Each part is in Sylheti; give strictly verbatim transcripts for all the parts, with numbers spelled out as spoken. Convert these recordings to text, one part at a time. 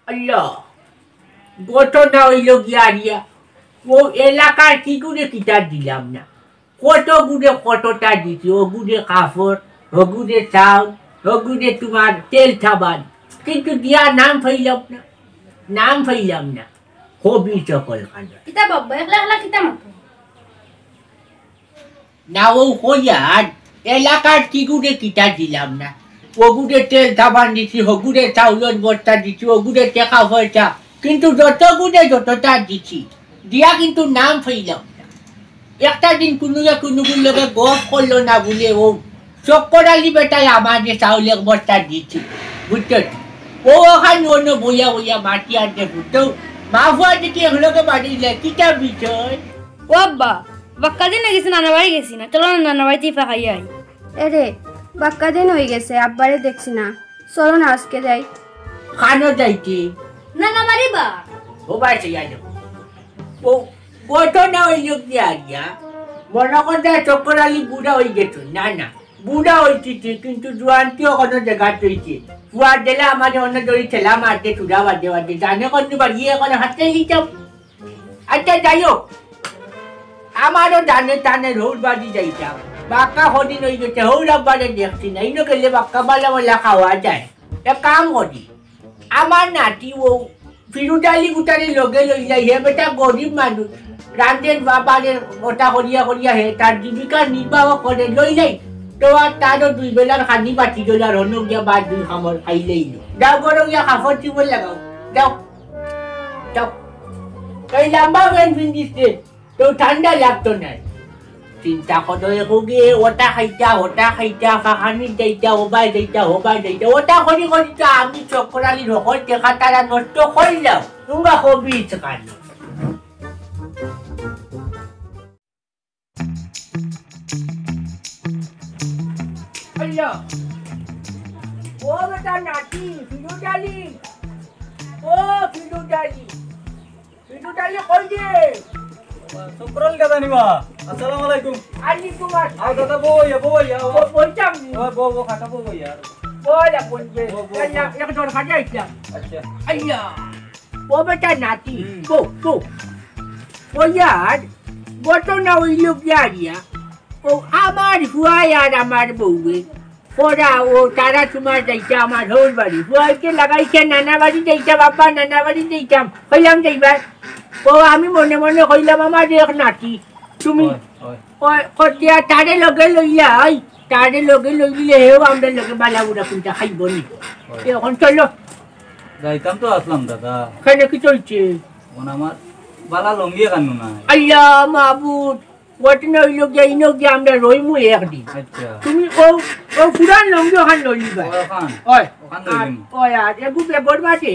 আল্লাহ, ঘটনা অইলো গিয়া আরিয়া, ও এলাকার কিগুরে কিতা দিলাম না, কতগুরে কতটা দিছি, অগুরে কাপড়, অগুরে চাউল, অগুরে তুমার তেল সাবান, কিন্তু দিয়া নাম পাইলাম না, নাম পাইলাম না। খবিছ অকল খানো। কিতা বাবা, একলা একলা কিতা মাতো? না, ও কইয়ার, এলাকার কিগুরে কিতা দিলাম না। অগুরে তেল সাবান দিছি, হগুরে চাউলর বস্তা দিছি, অগুরে টেকা পয়সা। কিন্তু যতগুরে যতটা দিছি, দিয়া কিন্তু নাম পাইলাম না। একটা দিন কুনুয়ে কুনুগুর লগে গপ করলো না বুলে ও চক্কর আলী বেটায় আমারে চাউল এক বস্তা দিছে, বুঝছো নি? ও অখান অনো বইয়া বইয়া মাতি আনতে বুঝছো? মা ফুয়া দেখি একলগে বাড়ি যায়, কিতা বিষয়? ও আব্বা, বাক্কা দিন অইগেছে নানা বাড়ি গেছি না, চলো না নানা বাড়িত থাকি আই। এরে, বাক্কা দিন অইগেছে, আব্বারে দেখছি না, চলো না আজকে যাই। খানো যাইতে? নানা বাড়ি বা। ও ভাই, সেই আইলো। ও, ঘটনা অইলো গিয়া আরিয়া, মনে করো যে চক্কর আলী বুড়া অইগেছে, না, না, বুড়া অইছে ঠিক, কিন্তু জুয়ানটি অখনো জাগাত রইছে। ফুয়া দিলা আমারে অনো ধরি ঠেলা মারতে, চুড়া বাজে বাজে, জানে কোন বাড়ি এখন হাতে দিতাম। আচ্ছা, যাই হোক, আমারও জানে টানে হউর বাড়ি যাইতাম। বাক্কা কদিন অইগেছে, হউর আব্বারে দেখছি না, ইনো গেলে বাক্কা বালা বালা খাওয়া যায়। এক কাম করি, আমার নাতি ও ফিরুজ আলী গুটারে লগে লইলাই, হে বেটা গরিব মানুষ, রান্ধের বাবারে ওটা করিয়া করিয়া হে তার জীবিকা নির্বাহ করে লইলাই। তো আর তারও দুই বেলার খানি বাটি ডলার হনো গিয়া বা দুই খামর খাইলেই লো। যাও ঘরো গিয়া কাপড় চোপড় লাগাও, যাও, যাও। এই লম্বা প্যান্ট পিন্দিস রে, তো ঠান্ডা লাগতো নায়। চিন্তা করো, এগোগে ওটা খাইতা, ওটা খাইতা, ফাঁকানি যাইতা, হবায় যাইতা, হবায় যাইতা, ওটা করি করি তো আমি চক্কর আলীর হকল টেকা তারা নষ্ট করিলাম। তোমরা খবিছ খানো। আল্লাহ। ও বেটা নাতি, ফিরুজ আলী। ও ফিরুজ আলী। ফিরুজ আলী কই রে? চক্কর আলী দাদা নি বা। আসসালামু আলাইকুম। আলাইকুম আসসালাম। আও দাদা, বও ইয়া, বও ইয়া, আও। ও, বলতাম নি। ও, বও, বও, খাটা বও ইয়া। বল, বল, বল। বও, বও, এক, বও। এক দরকারে আইছলাম। আচ্ছা। আইয়া। ও বেটা নাতি, হুম। বও, বও। ও ইয়ার, ঘটনা অইলো গিয়া আরিয়া। ও আমার ফুয়ায় আর আমার বউয়ে ওরা ও তারা তুমার যাইতা আমার হউর বাড়ি। ফুয়াইতে লাগাইছে নানা বাড়ি যাইতা, বাবা নানা বাড়ি যাইতাম। কইলাম যাইবার। ও আমি মনে মনে কইলাম আমার এক নাতি, তুমি অয়, অয়। অয়, কতিয়া তারে লগে লইয়া আই, তারে লগে লইলে হেও আমরা লগে বালা বুড়া কুনটা খাইব নি। অয়। এখন চলো। যাইতাম তো আসলাম দাদা। কেনে কি চলছে? এখন আমার বালা লুঙ্গি এখানো নাই। আল্লাহ মাবুদ, ঘটনা অইলো গিয়া, ইনো গিয়া আমরা রইমু একদিন। আচ্ছা। তুমি ও, ও পুরান লুঙ্গি ওখান লইলিবায়। ও, ওখান। অয়। ওখান আর, লইলিমু। অয়, আর এগু বেগর মাঝে,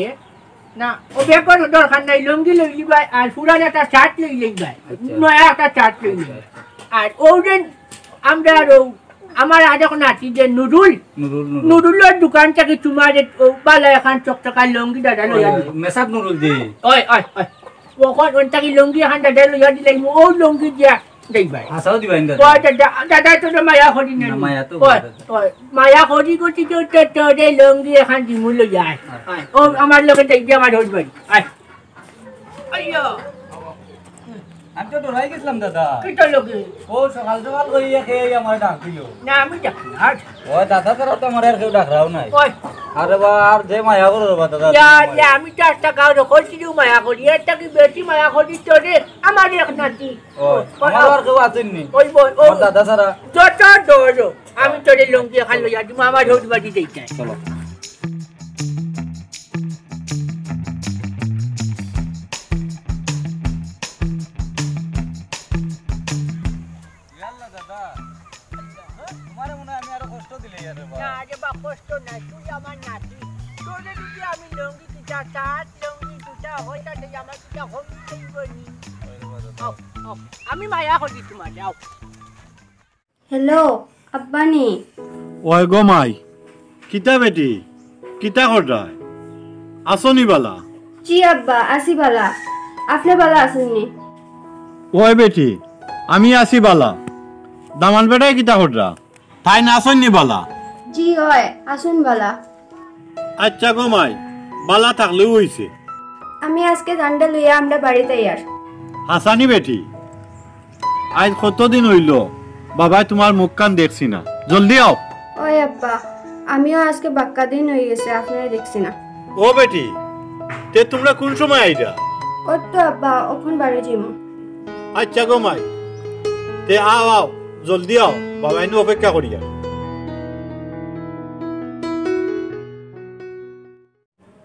না, ও বেগর দরকার নাই, লুঙ্গি লইলিবায়, আর পুরান একটা শার্ট লইলিবায়। আচ্ছা। নয়া একটা শার্ট লইলিবায়। আচ্ছা, আচ্ছা। আর ও যে আমরা আর ও, আমার আরেক নাতি যে নুরুল, নুরুল, নুরুল। নুরুলর দোকান থাকি তুমার যে ও বালা এখান চকচকা লুঙ্গি দাদা লইয়া অয়, দিও। মেসাব নুরুল যে। অয়, অয়, অয়। ওখান, ওখান থাকি লুঙ্গি এখান দাদা লইয়া দিলাইমু, ও লুঙ্গি দিয়া যাইবায়। হাছাউ দিবায় নি দাদা? অয়, দাদা, দাদা তো মায়া করি না না। মায়া তো অয়, করি দাদা। অয়, মায়া করি গতি তো, তো, তোরে লুঙ্গি এখান দিমু লইয়া আয়। আচ্ছা। অয়, ও আমার লগে যাইবি আমার হউর বাড়ি। আয়। আইয়া। আমি তো ডরাই গেছিলাম দাদা। কিতা লগে? ও সকাল সকাল করিয়া খেয়ে আমার ডাক দিল। না, আমি ডাকি না। ও দাদা, তারা তো আমার আর কেউ ডাকরাও নাই। অয়। আরে বা, আর যে মায়া করো রে বা দাদা, ইয়া, তুমি আমার ইয়া, আমি তো একটা গাঁও দখল ছিল মায়া করি, একটা কি বেশি মায়া করি তোরে, আমার এক নাতি। ও, ও, আমার ও, আর কেউ আছেন নি? ওই বল, ও, আমার দাদা ছাড়া। যত ডরো, আমি তোরে লুঙ্গি এখান লইয়া দিমু, আমার হউর বাড়ি যাইতায়। চলো। ইয়াল্লা দাদা, তোমারে মনে হয় আমি আরো কষ্ট দিলে ইয়ারে বা। না রে বা, কষ্ট নাই, তুই আমার নাতি। তোরে যদি আমি লুঙ্গি দিতা, শার্ট, লুঙ্গি, জুতা, হয় তাতে আমার কিতা কমি যাইব নি? আও, আও, আমি মায়া করি তোমারে, আও। হ্যালো, আব্বা নি? ওই গো মাই, কিতা বেটি, কিতা কররায়? আছো নি বালা? জি আব্বা, আছি বালা। আপনে বালা আছইন নি? ওই বেটি, আমি আছি বালা। দামান বেটায় কিতা কররা? তাইন আছইন নি বালা? জি অয়, আছইন বালা। আচ্ছা গো মাই, বালা থাকলেউ অইছে। আমি আজকে ধানটা লইয়া আমরা বাড়িত আইয়ার। হাছানি বেটি, আইজ কতদিন অইলো বাবায় তুমার মুখখান দেখছি না। জলদি আও। ওই আব্বা, আমিও আজকে বাক্কা দিন অইগেছে আপনারে দেখছি না। ও বেটি, তে তুমরা কুন সময় আইরা? অউ তো আব্বা, অখন বাড়ি যাইমু। আইচ্ছা গো মাই, তে আও আও, জলদি আও, বাবায় নু অপেক্ষা করিয়ার।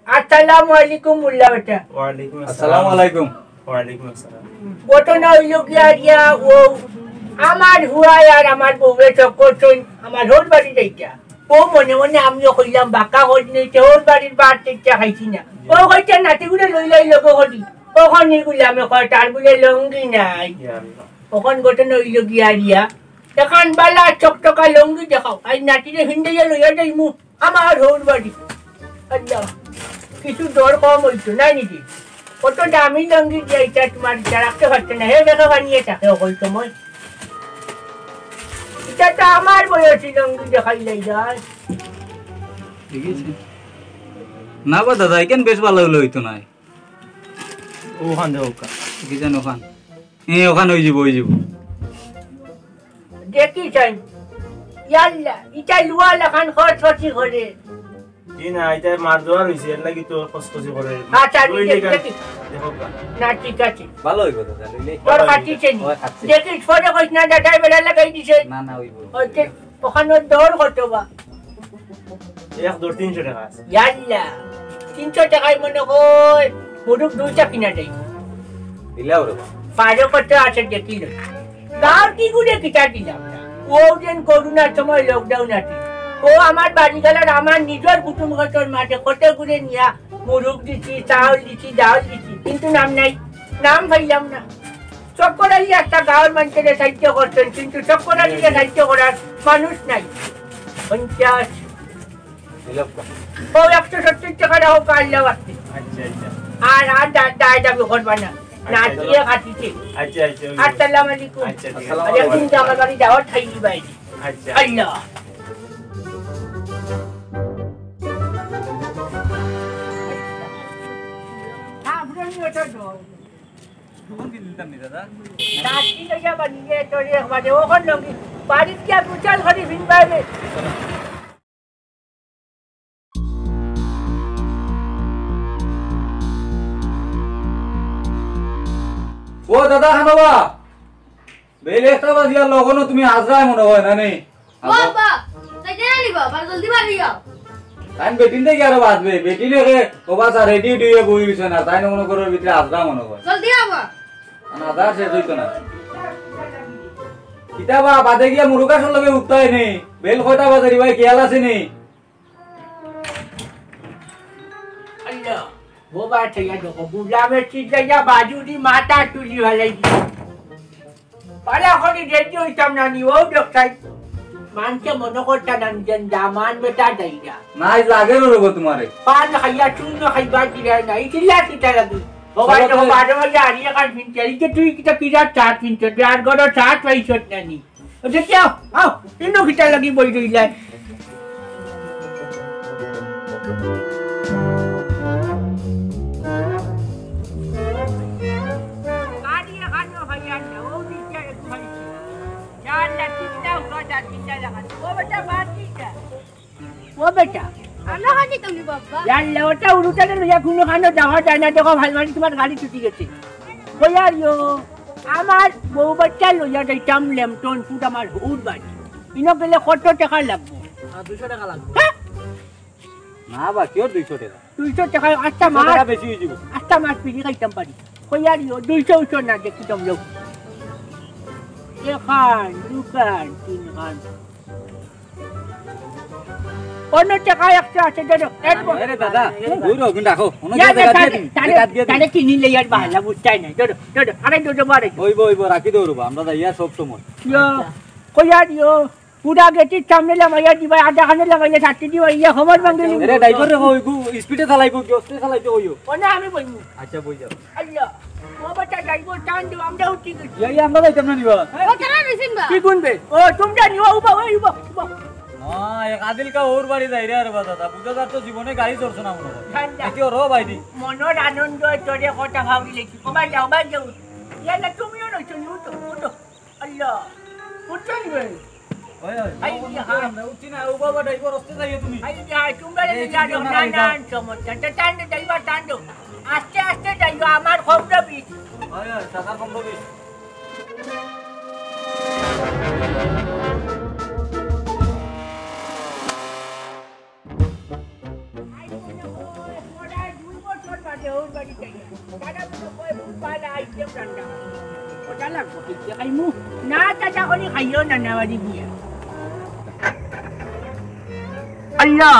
আসসালামু আলাইকুম মোল্লা বেটা। ওয়ালাইকুম আসসালাম। আসসালামু আলাইকুম। ওয়ালাইকুম আসসালাম। ঘটনা অইলো গিয়া রিয়া, অউ আমার হুয়ায় আর আমার বউয়ে চক্কর চইন আমার হউর বাড়ি যাইতা। অউ মনে মনে আমিও কইলাম, বাক্কা করি নেই, তে হউর বাড়ির ভাত টেকা খাইছি না। অউ কইতা নাতিগুরে লইলাই লগে করি। অখন ই গুলামে কয়, তার বুলে লুঙ্গি নাই। ইয়া আল্লাহ। অখন ঘটনা অইলো গিয়া রিয়া, এখান বালা চকচকা লুঙ্গি দেখাও, আইজ নাতিরে হিন্দাইয়া লইয়া যাইমু। আমার হউর বাড়ি। আল্লাহ, কিছু দর কম অইতো নায় নি? অত দামি লুঙ্গি দিয়া ইতা তুমার ইতা রাখতে পারতে না। হে বেটা বানিয়ে থাকে অকল সময়। ইতা তো আমার বয়সী লুঙ্গি দেখাইলাই যায়। ঠিক আছে। না বা দাদা, ইখান বেশ ভালা অইলে অইতো নায়। অখান দেখো কা। কি জানো অখান? এ, অখান অইযিবো, অইযিবো। দেখি চাই। ইয়াল্লা, ইতা লুয়া লাখান খরচ খরচি করে। জি না, ইতা মার দেওয়ার অইছে, এর লাগি তো খসখসি করে। আচ্ছা, আমি লইলে দেখি, কার-, দেখি। দেখো কা। না, ঠিক আছে। ভালা অইবো দাদা, লইলে। তোর খাচ্ছি চেনি। ওই খাচ্ছি। দেখি, পরে কইস না, দাদায় বেড়া লাগাই দিছে। না, না, অইবো। ওই যে অখানর দর কত বা? এক দর তিনশো টেকা আছে। ইয়াল্লা, তিনশো টেকায় মনে কয় মুরুগ দুইটা কিনা যায়। দিলাও রে বা। পারো কত আছে দেখিল। গাঁওর কি গুড়ে কিতা দিলাম না। অউ যেন করোনার সময় lockdown আছে। অউ আমার বাড়ির গালার আমার নিজর কুটুম গতর মাঝে কত গুড়ে নিয়া মুরুগ দিছি, চাউল দিছি, ডাউল দিছি, কিন্তু নাম নাই, নাম পাইলাম না। চক্কর আলী একটা গাঁওর মানষরে সাহায্য করছইন, কিন্তু চক্কর আলীরে সাহায্য করার মানুষ নাই। পঞ্চাশ। দিলাম কা। অউ একশো সত্তর টেকা রাখো, কাল যাও আজকে। আচ্ছা, আচ্ছা। আর, আর দা-, দায় দাবি করবা না। আচ্ছা, না আচ্ছা। দিয়ে খাটিছে। আচ্ছা, আচ্ছা, ওই। আসসালামু আলাইকুম। আচ্ছা, ঠিক আছে। আসসালামু আলাইকুম। আর একদিন তো আমার বাড়ি যাওয়ার ঠাই দিবা এই। আচ্ছা। আল্লাহ। না, আপনি ওটা দাও। দুগুণ কিনতাম নি দাদা। চাকরি লইয়া বানিয়ে তোরে একবারে ওখান লঙ্গি। বাড়িত গিয়া গুছাল করি ফিনবাইবে। ও দাদা, খানো বা? বেইল একটা বাজিয়া লখনো তুমি আজরায় মনে হয় না নি? ও আব্বা, তাই জানি বা, বার জলদি বাড়ি যাও। তাইন বেটিন দেখি আরো বাঁচবে, বেটিন একে ওবা চা রেডি উডি হয়ে বই রইছে না, তাইন মনে করো ভিতরে আজরা মনে হয়। জলদি আও বা। না, আজরা শেষ হইতো না। কিতা বা, বাদে গিয়া মুরুগাছর লগে উঠতায় নি, বেইল কয়টা বাজে রে ভাই, খেয়াল আছে নি? আল্লাহ, ও বা, ঠেলা দেখো, গুলামে চিল্লাইয়া বাজুরি মাথা তুলি ফালাই দিছে। পালা করি রেডি হইতাম না নি, ও দেখতাই। মানষে মনে করতা না নি, যেন দামান বেটা যাইরা। নাই, লাগে না রে গো তোমারে। পান খাইয়া চূর্ণ খাইবার দিলে না, এই চিল্লা কিতা লাগি? ও ভাই, চলো, দেখো, চলো। বারো বাজে আর ইয়ে কাজ ফিনতে, এই যে তুই কিতা কিরা চা ফিনতে, তুই আর গরো চা পাইছত না নি। ও যে কেউ, আও, ইনো কিতা লাগি বই রইলাই। গাড়ি এখানো হইয়া না, ও নিচে একটু হইছে। চার না তিনটা উঠা, চার তিনটা লাগানো। ও বেটা, বাদ দিটা। ও বেটা। আমরা খানি তুমি বাবা। ইয়াল্লা, ওটা উড়ুতালে লইয়া কুনো খানো যাওয়া যায় না, দেখো, ভালমারি তোমার গাড়ি ছুটি গেছে। কইয়ার ইয়ো, আমার বউ বাচ্চা লইয়া যাইতাম লেমটন ফুট আমার হউর বাড়ি। ইনো গেলে কত টেকা লাগবো? আহ, দুইশো টেকা লাগবো। হ্যাঁ? না বা, কিয় দুইশো টেকা? দুইশো টেকা, আস্তা দুইশো মাছ। টেকা বেশি হয়ে যাবো। আস্তা মাছ পিড়ি খাইতাম পারি। কইয়ার ইয়ো, দুইশো উইশো না, দেখি তোমরা। এখান, দুখান, তিনখান। অন্য টেকা একশো আছে, ধরো। এক ব- আরে দাদা, দূর হোক, রাখো। অন্য ইয়া, জায়গা ইয়া, দিয়ে তাহলে, দিন। তাহলে, জায়গা দিয়ে দিন। তাহলে কিনি লইয়ার বাহালা, বুঝতাই নাই। ধরো, ধরো, আরে ধরো, বারে। ওই বো, ওই বো, রাখি দেবো রে বা, আমরা যাইয়া সব সময়। ইয়ো, আচ্ছা। কইয়ার ইয়ো, পুরা গেটির সামনে লামাইয়া দিবা, আধা খানে লামাইয়া থাকতে দিবা, ইয়া খবর ভাঙে নি। এরে ড্রাইভার রে, ওই গু-, স্পিডে চালাইবো, কি অস্তে চালাইতে কইও। ওনা আমি বলবো। আচ্ছা, বই যাও। আল্লাহ, ও বেটা ড্রাইভার টান দিও, আমরা উঠি গেছি। ইয়া, ইয়া, আমরা যাইতাম না নিবা। ও, তারা নিছেন বা? কি গুনবে? ও, তোমরা নিও, উবা, ওই উবা, উবা। না, আয়, এক আদিলকা ওর বাড়ি যাইরে আরে বা দাদা, বুঝা যার তো জীবনে গাড়ি চড়ছো না মনে হয়। ঠান্ডা। একে ওরও বাইদি। মনর আনন্দ তোরে কথা ভাবি লেখি। কবাই যাও, বাই যাও। ইয়াল্লা, তুমিও নইছো, উঠো, উঠো। আল্লাহ, উঠছেন বে? ওই, ওই, আই, ওই, হ্যাঁ। আমরা উঠছি না, ও বাবা, ড্রাইভার আসতে যাইও তুমি। আই, হ্যাঁ, তোমরা এই না, না, না, না। সমস্যা। টা-, টান দে, ড্রাইভার টান দে। আস্তে আস্তে যাইও, আমার খবর বিশ। ওই, ওই, দাদা, খবর বিশ। না, চাচা, করি খাইও না, না, বাড়ি গিয়া। আল্লাহ,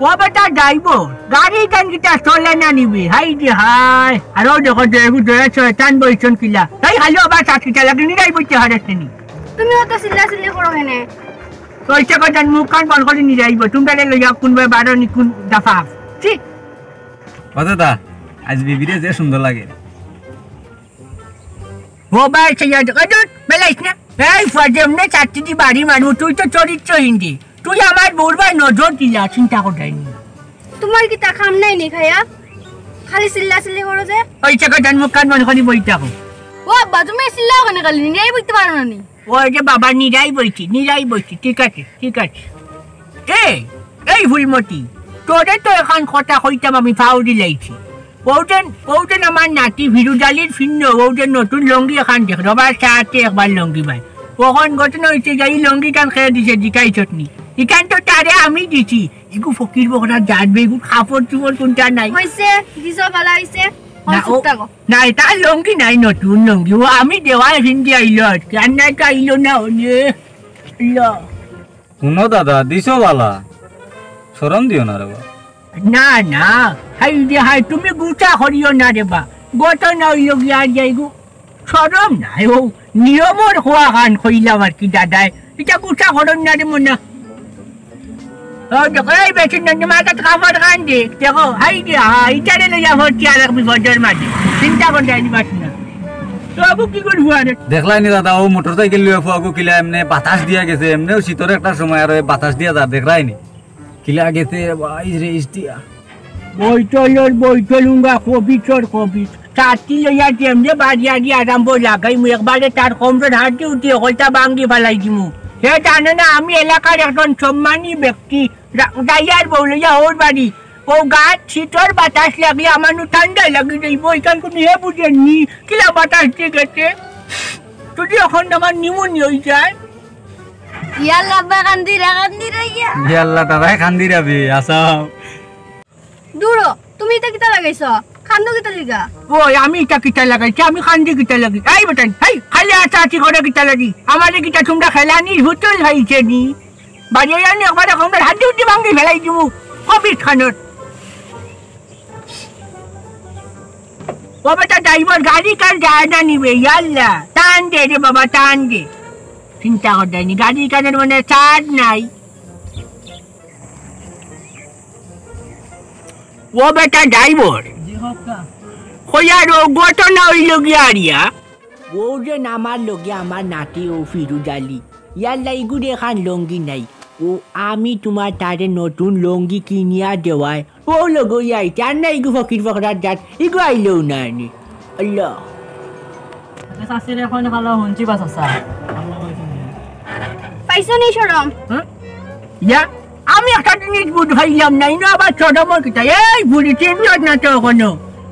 ও বেটা ড্রাইভার, গাড়ি কান কিতা চলে না নিবি? হাই রে হাই। আর ও দেখো, দেখো, দেখো, শয়তান বইছন কিলা। এই খালি আবার সাত কিতা লাগে, নিরাই বইতে হারে চিনি। তুমি অত চিল্লা চিল্লি করো কেনে? ওই টাকা জান মুখ কান বন্ধ করে নিয়ে যাইব। তুমি তাহলে লইয়া কোন ভাই বারো নি কোন দাফা? ঠিক। ও দাদা, আজ বিবিরে যে সুন্দর লাগে। ও ভাই, সেই আজ, ওই দুধ, বেলাইস না। এই ফজম নে চারটি দি বাড়ি মারবো, তুই তো চরিত্রহীন রে। তুই আমার বউর ভাই নজর দিলা, চিন্তা করতে নি। তোমার কিতা কাম নাই নি খাইয়া? খালি চিল্লা চিল্লি করো যে। ওই টাকা জান মুখ কান বন্ধ করে বই থাকো। ও আব্বা, তুমি চিল্লাও কেনে খালি? নিরাই বইতে পারো না নি? ওই যে বাবা, নিরাই বইছি, নিরাই বইছি, ঠিক আছে, ঠিক আছে। এ, এই ফুলমতি, তোরে তো এখন কথা কইতাম আমি ফাউরি লাইছি। ওদের, ওদের আমার নাতি ফিরুজ আলীর ফিন্ন, ওদের নতুন লঙ্গি এখন দেখ, রবার সাথে একবার লঙ্গি ভাই। ওখান ঘটনা হইছে যে এই লঙ্গি কান খেয়ে দিছে, জিকাই চটনি। ইখান তো তারে আমি দিছি। এগু ফকির বকরা জাত বে, এগু কাপড় চুপড় কোনটা নাই। হইছে, দিছো ভালা হইছে। না, ও, চুপ থাকো। না, এটা লঙ্গি নাই, নতুন লঙ্গি। ও আমি দেওয়ায় ফিন্দি আইলো আজকে। আর নাই তো আইলো না, ও নে। ল। হুনো দাদা, দিছো বালা। শরম দিও না রে বা। না, না। হাই রে হাই, তুমি গুছা করিও না রে বা। গত না হইল গিয়া আর যাইগু। শরম নাই, ও নিয়মর খোয়া খান কইলাম আর কি দাদায়। এটা গুছা করন না রে মনা। ও দেখো, এই বেশি নন্দী মাথাত কাপড় খান দে। দেখো, হাই রে হাই, ইটারে লইয়া হচ্ছে আর এক বিপদের মাঝে। চিন্তা করতে আইনি পারছি না। তো আবু কি করবো আরে? দেখলাই নি দাদা, ও মোটরসাইকেল লইয়া ফুয়াগু কিলা এমনে বাতাস দিয়া গেছে, এমনেও শীতর একটা সময় আর ওই বাতাস দিয়া যা, দেখলাই নি? কিলা গেছে রে ভাই, রেস দিয়া। বইতলর বইতলুঙ্গা কবিচর কবিচ। ছাতি লইয়া যেমনে বাড়িয়ারি আরম্ভ লাগাইমু, একবারে তার কমজোর হাঁটি উঠি হকলতা ভাঙ্গি ফালাই দিমু। হে জানে না আমি এলাকার একজন সম্মানী ব্যক্তি, রা-, যাইয়ার বউ লইয়া ওর বাড়ি। ও গাছ শীতর বাতাস লাগলে আমার নু ঠান্ডা লাগি যাইব, এখান কোনো হে বুঝেননি, কিলা বাতাস দিয়ে গেছে। যদি এখন আমার নিমুনি হয়ে যায়। ইয়াল্লা, আব্বা কান্দিরা, কান্দিরা ইয়া। ইয়াল্লা, দাদাই কান্দিরা বে, আসাও। দূরো, তুমি ইটা কিতা লাগাইছো? কান্দো কিতা লিগা? ওই, আমি ইটা কিতা লাগাইছি? আমি কান্দি কিতা লাগি? এই বেটান, হেই, খালি আছা আছি করে কিতা লাগি? আমারে কিতা তোমরা খেলানি হুতুল খাইছে নি? বাড়ি আনি একবারে তোমরা হাড্ডি হুড্ডি ভাঙ্গি ফেলাই দিমু। কবির খানোর। ও বেটা, ড্রাইভার গাড়ি কার যায় না নিবে, ইয়াল্লা। টান দে রে বাবা, টান দে। চিন্তা কর দেয়নি, গাড়ি কানের মানে চার্জ নাই। ও বেটা ড্রাইভার, জি হোক না। কইয়ার ও ঘটনা হইল গিয়া আরিয়া। ও যে আমার লগে আমার নাতি ও ফিরুজ আলী, ইয়ার লাগি গুড়ে খান লঙ্গি নাই। ও আমি তোমার তারে নতুন লঙ্গি কিনিয়া দেওয়ায়, ও লগইয়া আইতে, আর না ইগু ফকির ফকরার জাত, ইগু আইলেও না আনি। আল্লাহ। আচ্ছা, শাশুড়ি এখন ভালো হুনছি বাস আসা। পাইছো নি শরম? হ্যাঁ? ইয়া, আমি একটা জিনিস বুঝ পাইলাম না, ইনো আবার শরমর কিতা? এই বুড়ি চিনছ না তো এখনো।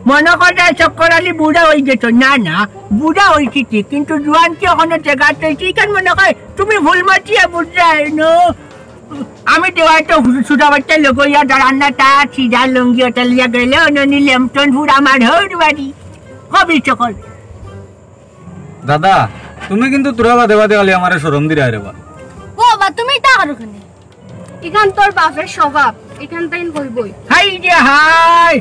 মনে করে চক্কর আলী বুড়া হয়ে গেছ। না, না, বুড়া হয়েছি ঠিক, কিন্তু জোয়ান কি এখনো টেকাতে, কি কেন মনে হয় তুমি ভুল মাতিয়ে বুঝ যায় নো? আমি দেওয়ায় তো সুদা বাচ্চা লোক ইয়া দাঁড়ান না, তা সিধা লুঙ্গি ওটা লিয়া গেলে, অননি লেমটন ফুড আমার হৌর বাড়ি। কবি চকল। দাদা, তুমি কিন্তু তোরা বাদে বাদে খালি আমারে শরম দিরায় রে বা। ও বা, তুমি ইতা করো কেনে? ইখান তোর বাপের স্বভাব, ইখান তাইন কইবই। হাই রে হাই,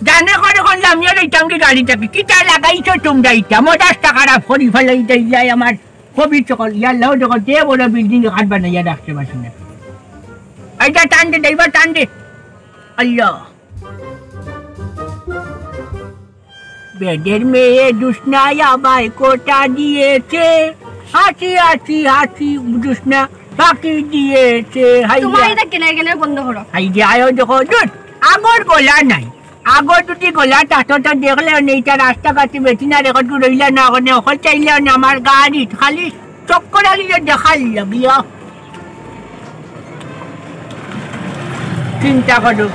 জানে করে কোন লামিয়া লইতাম কি গাড়ি থাকি? কিতা লাগাইছো তোমরা ইটা? মজাজটা খারাপ করি ফেলাই দিলাই আমার। কবি চকল, ইয়াল্লাহ দেখো, যে বড় বিল্ডিং ঘাট বানাইয়া রাখতে পারছি না। এইটা টান দে, ড্রাইভার টান দে। আল্লাহ। বেদের মেয়ে জুসনা আমায় কোটা দিয়েছে, হাসি হাসি হাসি জুসনা। বাকি দিয়েছে, হাই তোমার দিয়া। এটা কেনে কেনে বন্ধ করো। হাই দিয়া, আয়ো দেখো, দুর, আগর গলা নাই। আগর দুটি গলা থাকতো তো দেখলে অনে, ইটা রাস্তাঘাটে বেটি না রেকর্ড রইলা না, অনে অকল চাইলে অনে আমার গাড়ি খালি চক্কর আলী যে দেখার লাগিয়া। চিন্তা করো।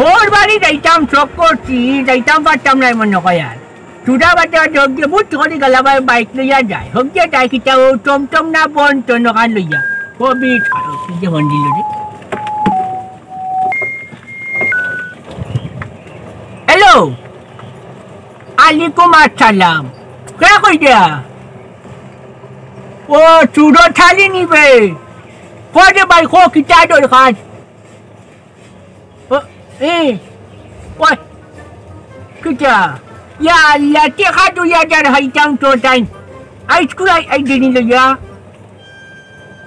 ওর বাড়ি যাইতাম, চক্কর কি, যাইতাম পারতাম না মনে হয় আর। চূড়া বাটে বাটে হক দিয়ে বুট করে গেলা বাইক লইয়া যায়। হক দিয়ে যায় কিতা ও টমটম না বন টন ওখান লইয়া। ও বিট খারাপ, কি যে ফোন দিল রে। হ্যালো, আলাইকুম আসসালাম। কে কই দেয়া? ও, চুড়ো থালি নিবে। কই দে ভাই, কো কিতা দরকার? ও, এ, কই? কিতা? ইয়া আল্লাহ, টেকা দুই হাজার হাইতাম তো তাই। আইসকুল আই, আই দিনি লইয়া।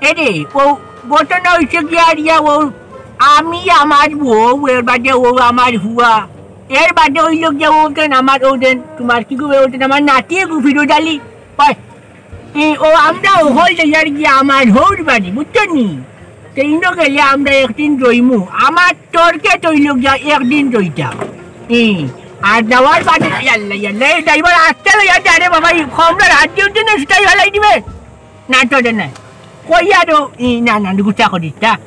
এরে, ও ঘটনা হইছে কি আর ইয়া ও, আমি আমার বউ, এর বাদে ও আমার হুয়া, এর বাদে ওই লোক যে ও দেন আমার ও দেন, তোমার কি গো ও দেন, আমার নাতিয়ে গু ফিরোজ আলী। ওই, এ, ও আমরা ও হল যে ইয়ার গিয়া আমার হৌর বাড়ি, বুঝছো নি? তো ইনো গেলে আমরা একদিন জইমু, আমার তর্কে তো ওই লোক যা একদিন জইতাম। এ, আর যাওয়ার বাদে, ইয়াল্লা, ইয়াল্লা, এই ড্রাইভার আসতে লইয়া যা রে বাবা, এই কমলার হাত দিয়ে উঠে না, সেটাই ভালাই দিবে। না তো রে না। কইয়া দো, ই, না, না, গুছা করিস না।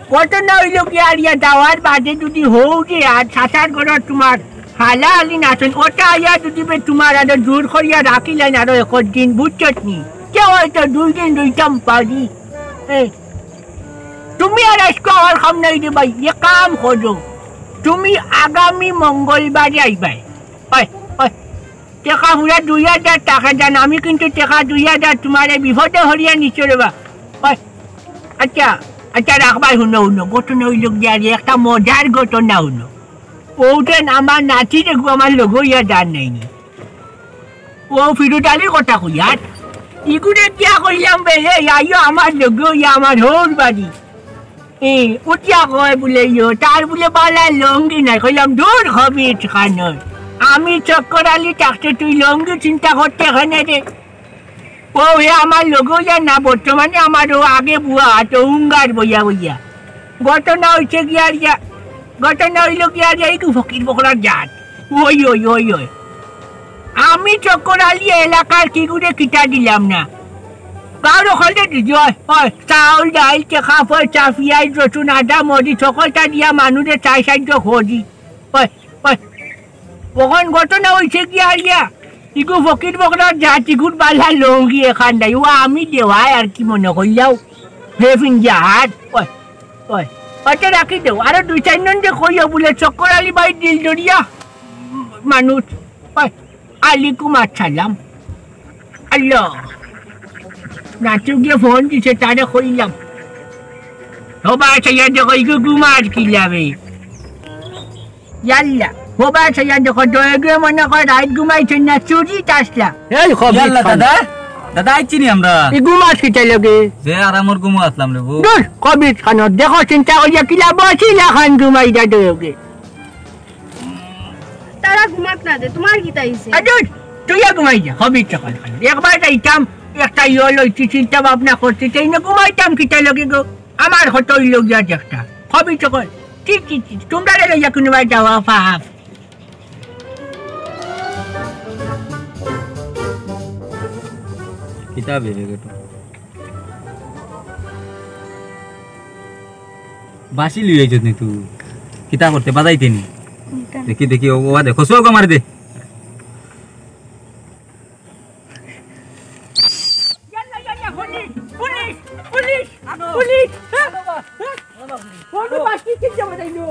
কত না হইল কি আর ইয়া যাওয়ার বাদে যদি হউ যে আর সাতার ঘর তোমার হালা হালি নাচন, ওটা আইয়া যদি বে তোমার আরো জোর করিয়া রাখিলেন আরো এক দিন, বুঝছত নি? কে হয়তো দুই দিন রইতাম পারি। এই, তুমি আর আজকে আমার কাম নাই রে ভাই, এ কাম করো। তুমি আগামী মঙ্গলবারে আইবায়। ওই, ওই, টেকা পুরা দুই হাজার টাকা দেন, আমি কিন্তু টেকা দুই হাজার তোমারে বিপদে হরিয়া নিচে রে বা। ওই, আচ্ছা, আচ্ছা, রাখবাই, হুনো, হুনো, ঘটনা হইল কি আর একটা মজার ঘটনা হুনো। ওটা আমার নাতি দেখো আমার লগে ইয়া যার নাইনি। ও ফিরোজ আলীর কথা কই আর? ইগুরে কিয়া কইলাম বে, এই আইও আমার লগে, ইয়া আমার হৌর বাড়ি। এ, উঠিয়া কয় বুলে ইয়ো, তার বুলে বালা লঙ্গি নাই। কইলাম, "দূর হবি খানর। আমি চক্কর আলী থাকতে তুই লঙ্গি চিন্তা করতে এখানে রে।" ও হে আমার লগে ইয়া না, বর্তমানে আমার ও আগে বুয়া, তো উঙ্গার বইয়া বইয়া। ঘটনা হইছে কি আর ইয়া, ঘটনা হইল কি আর ইয়া, একটু ফকির বকরার জাত। ওই, ওই, ওই, ওই। আমি চক্কর আলী এলাকার কি করে কিতা দিলাম না। গাঁওর ওখানে দিদি হয়, হয়। চাউল, ডাইল, টেকা, পয়সা, পিয়াজ, রসুন, আদা, মরিচ, সকলটা দিয়া মানুষে চাই সাহায্য করি। হয়, হয়। ওখান ঘটনা হইছে কি আর ইয়া? ইগু ফকির বকরার জাত, ইগুর বালা লঙ্গি এখান নাই। ও আমি দেওয়ায় আর কি মনে করিলাও। হে ফিন জাহাজ। হয়, হয়। ওটা রাখি দেও। আরো দুই চার জন যে কইও বুলে চক্কর আলী ভাই দিল দরিয়া মানুষ। ওই, আলাইকুম আসসালাম। আল্লাহ। নাচু গিয়ে ফোন দিছে, তারে কইলাম। হবা চাইয়া দেখো, ইগু ঘুমার কি লাভে? ইয়াল্লা। হবা চাইয়া দেখো, দয়ে গিয়ে মনে কয় রাইত ঘুমাইছে না, চুরি তাসলা। এই খবর ইয়াল্লা খান। দাদা, দাদা আইছি নি আমরা। ই ঘুমাস কিতা লগে? যে আরামর ঘুমো আসলাম রে বউ। দূর, কবির খান, দেখো চিন্তা করিয়া কিলা বসিলা খান ঘুমাই দা দয়ে গিয়ে। তারা ঘুমাক না দে, তোমার কিতা হইছে? আরে, তুইয়া ঘুমাই যা, হবি চকল খালি। একবার যাইতাম, একটা ইয়ে লইছি, চিন্তা ভাবনা করছি, সেই না ঘুমাইতাম কিতা লগে গো? আমার হতো ওই লোক যা একটা। হবি চকল। ঠিক, ঠিক, ঠিক। তোমরা রে লইয়া কোনো বার যাওয়া পাপ। কিতা ভেবে গেটো? বাঁশি লই আইছত নি তুই? কিতা করতে বাজাইতে নি? কোনটা? দেখি, দেখি, ও, ও দেখো, চোখ আমার দে। ইয়াল্লা, ইয়াল্লা, পুলিশ, পুলিশ, পুলিশ, পুলিশ। হ্যাঁ? হ্যাঁ? কোন বাঁশি কিনতে বাজাইলো?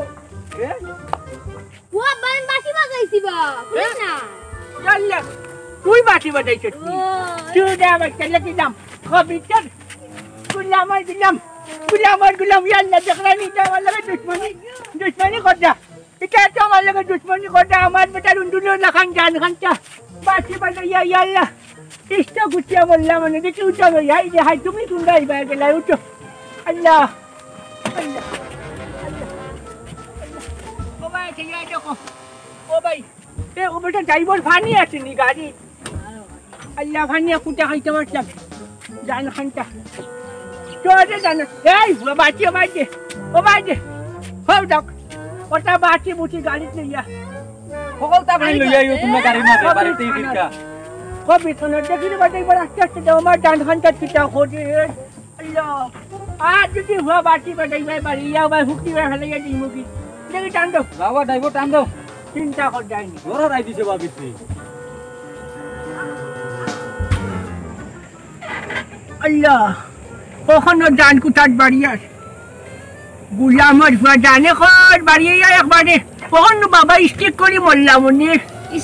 হ্যাঁ? ও আব্বা, আমি বাঁশি বাজাইছি বা, শুনিস না? ইয়াল্লা, তুই বাঁশি বাজাইছস নি? ও। তুই দে আবার চলে কি দাম? কবিতর গুলাম আর গুলাম, গুলাম আর গুলাম, ইয়াল্লা, দেখরা নি, এটা আমার লগে দুশমনি, দুশমনি কররা। এটা তো আমার লগে দুশমনি কররা, আমার বেটার উন্দুলো লাখান জান খানটা। বাঁশি বাজাইয়া, ইয়াল্লা। ইষ্ট গুটিয়া বললাম, মানে, দেখি উঠো ভাই, হাই রে, হাই, তুমি কোন গাই বাই গেলা, উঠো। আল্লাহ, আল্লাহ, আল্লাহ, আল্লাহ। ও ভাই, ঠিক আছে, দেখো। ও ভাই, এ, ও বেটা, ড্রাইভার পানি আছে নি গাড়ি? আল্লাহ, পানি কুটা খাইতে পারতাম। জান খানটা। চলে জানো, এই ও বাঁচি, ও বাঁচি, ও বাঁচি, হো যাক, ওটা বাঁচি বুঝি গাড়িত লইয়া। সকলতা ভাই লইয়া আইও তোমরা গাড়ির মাঝে, বাড়িতে ফিরকা। কবি শোনো, দেখি রে বাঁচি, এবার আস্তে আস্তে যাও, আমার ডান হানটা ফিটা খোঁজে। আল্লাহ, আর যদি হুয়া বাঁচি বাঁচাই ভাই বাড়ি, ইয়া ভাই হুক্তি ভাই ফেলে গিয়ে দিমু কি? দেখি টান দাও। বাবা, ড্রাইভার টান দাও। চিন্তা কর যায়নি। বড় রাই দিছে বাবিতে। আল্লাহ, কখনো জান কুঠার বাড়ি আর গুলামর ফুয়া জানে কর বাড়ি আর একবারে কখনো বাবা স্টিক করি মরলাম উনি।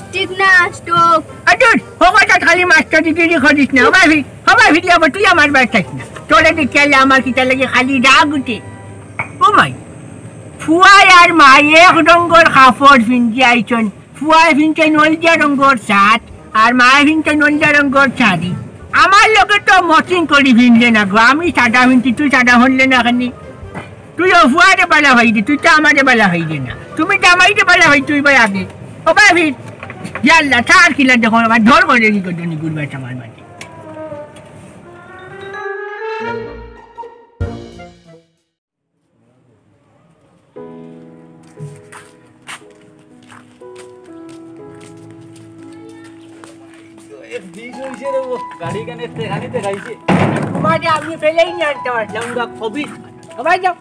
স্টিক না, স্ট্রোক। আদুর, হবাটা খালি মাস্টার ডিগ্রি করিস না। হবাই ফি-, হবাই ফিরি আবার তুই আমার বাড়ি থাক না। তোরা দেখি আলে আমার কিতা লাগে খালি রাগ উঠে। ও মাই, ফুয়া আর মা এক রঙর কাপড় ফিন্দি আইছন। ফুয়ায় ফিনছইন হলদিয়া রঙর শার্ট, আর মায়ে ফিনছইন হলদিয়া রঙর শাড়ি। আমার লগে তো মচিং করি ফিনলে না গো, আমি সাদা ফিনছি, তুই সাদা ফিনলে না কেনে? তুই ও ফুয়ারে বালা ভাই দে, তুই তো আমারে বালা ভাই দে না, তুমি তো আমারে বালা ভাই, তুই ভাই আগে। ও ভাই ফির, ইয়াল্লা, তার কিলা দেখো, আমার ঢল করে কি করছো নি গুরবাটা আমার মাঝে। গাড়ি কেন এসছে? গাড়ি তো গাইছে। তোমারে আমি ফেলেই নিয়ে আনতে পারলাম, ওরা খবিস। সবাই যাও।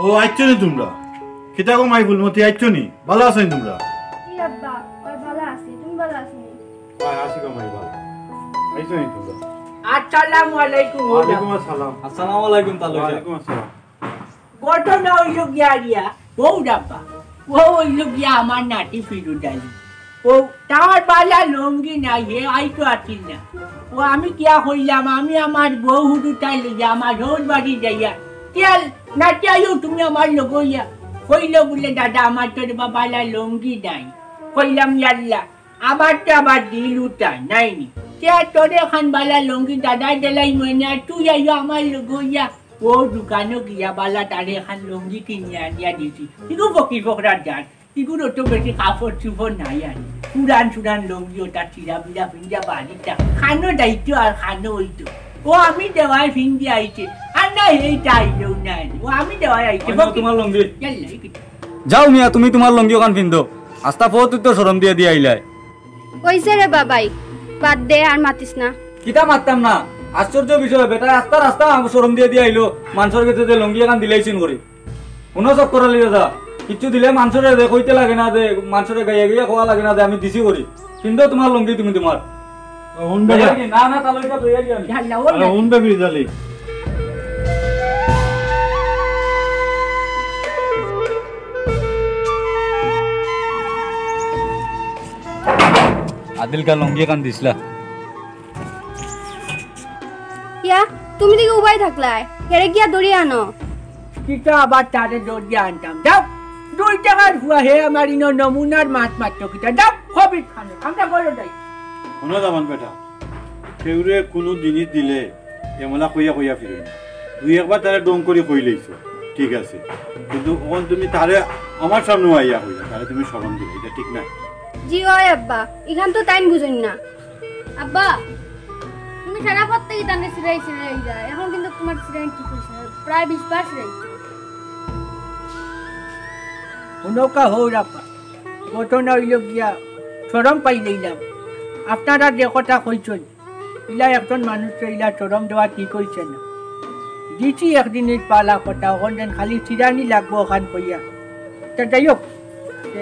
ও, আইচ্ছ নি তোমরা? কিতা গো মাই ফুলমতি, আইচ্ছ নি? ভালা আছো নি তোমরা? জি আব্বা, ওই ভালা আছি, তুমি ভালা আছো নি? হ্যাঁ, আছি গো মাই, ভালা। আইচ্ছ নি তোমরা? আসসালামু আলাইকুম। ওয়ালাইকুম আসসালাম। আসসালামু আলাইকুম, তালুকদার। ওয়ালাইকুম আসসালাম। ঘটনা অইলো গিয়া গিয়া, বউ ডাব্বা। ও অইলো গিয়া আমার নাতি ফিরুজ আলী। ও, তার বালা লুঙ্গি নাই, হে আইতো আছিল না। ও, আমি কিয়া কইলাম, আমি আমার বউ হুদুটাই লইয়া আমার হউর বাড়ি যাইয়া, কিয়া নাতি আইও তুমি আমার লগে অইয়া? কইলো বুলে, "দাদা, আমার তো রে বাবা বালা লুঙ্গি নাই।" কইলাম, "ইয়াল্লা, আমার তো আবার দিল উঠা নাই নি। তে তোরে এখান বালা লুঙ্গি দাদায় দিলাই মনে, আর তুই আইও আমার লগে অইয়া।" ও দোকানো গিয়া বালা তারে এখান লুঙ্গি কিনিয়া আনিয়া দিছি। ইগু ফকির ফকরার জাত। ইগুর অত বেশি কাপড় চুপড় নাই আর। পুরান সুরান লুঙ্গি ওটা চিরা বিরা ফিন্দিয়া বাড়িটা। খানো যাইতো আর খানো অইতো। ও আমি দেওয়ায় ফিন্দিয়া আইছে। আর না এইটা আইলেও নাই। ও আমি দেওয়ায় আইছে। ওই নাও তোমার লুঙ্গি। ইয়াল্লা, এই কি? যাও মিয়া, তুমি তোমার লুঙ্গি ওখান ফিন্দো। আস্তা ফো তুই তো শরম দিয়া দিয়া আইলায়। কইছে রে বাবাই, বাদ দে, আর মাতিস না। কিতা মাততাম না? আশ্চর্য বিষয়, বেটা রাস্তা রাস্তা শরম দিয়া দিয়া আইলো, মানষর গেছে যে লুঙ্গি এখান দিলাইছইন করি। কোনো চক্কর আলী দাদা, কিচ্ছু দিলে মানষরে যে কইতে লাগে না, যে মানষরে গাইয়া গাইয়া কওয়া লাগে না, যে আমি দিছি করি। কিন্তু তোমার লুঙ্গি তুমি তোমার। ও, হুন বেটা। না, না, তাহলে এটা লইয়া দিয়া আমি। আরে, হুন বে ফিরুজ আলী। আদিলকা লুঙ্গি এখান দিছলা। ইয়া, তুমি দেখি উবাই থাকলায়, হেরে গিয়া দড়ি আনো। কিতা আবার তারে দড়ি আনতাম? যাও, দুই টাকার ফুয়া হে আমার ইনো নমুনার মাত মাত্র কিতা? যাও, খবির খানো, আমরা বলো যাই। হুনো দামান বেটা, কেউরে কুনু জিনিস দিলে এমলা কইয়া কইয়া ফিরো না। দুই একবার তারে ঢং করি কইলাইছো, ঠিক আছে, কিন্তু অখন তুমি তারে আমার সামনেও আইয়া কইলা, তারে তুমি শরম দিলে, ইটা ঠিক না। জি অয় আব্বা, ইখান তো তাইন বুঝইন না। আব্বা, তুমি সারা পথ থাকি তানে চিরাই চিরাই যায়, অখন কিন্তু তোমার চিরাই ঠিক অইছে না, প্রায় বিশ বার চিরাই। হুনউক্কা হউর আব্বা, ঘটনা অইলো গিয়া শরম পাইলাইলাম। আপনারা যে কথা কইছইন, ইলা একজন মানুষরে ইলা শরম দেওয়া ঠিক অইছে না। দিছি একদিনর বালা কথা, অখন যেন খালি চিরানি লাগবো অখান কইয়া। তা যাই হোক, এ,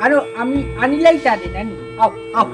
আরো আমি আনিলাই তারে, নানি? আও, আও।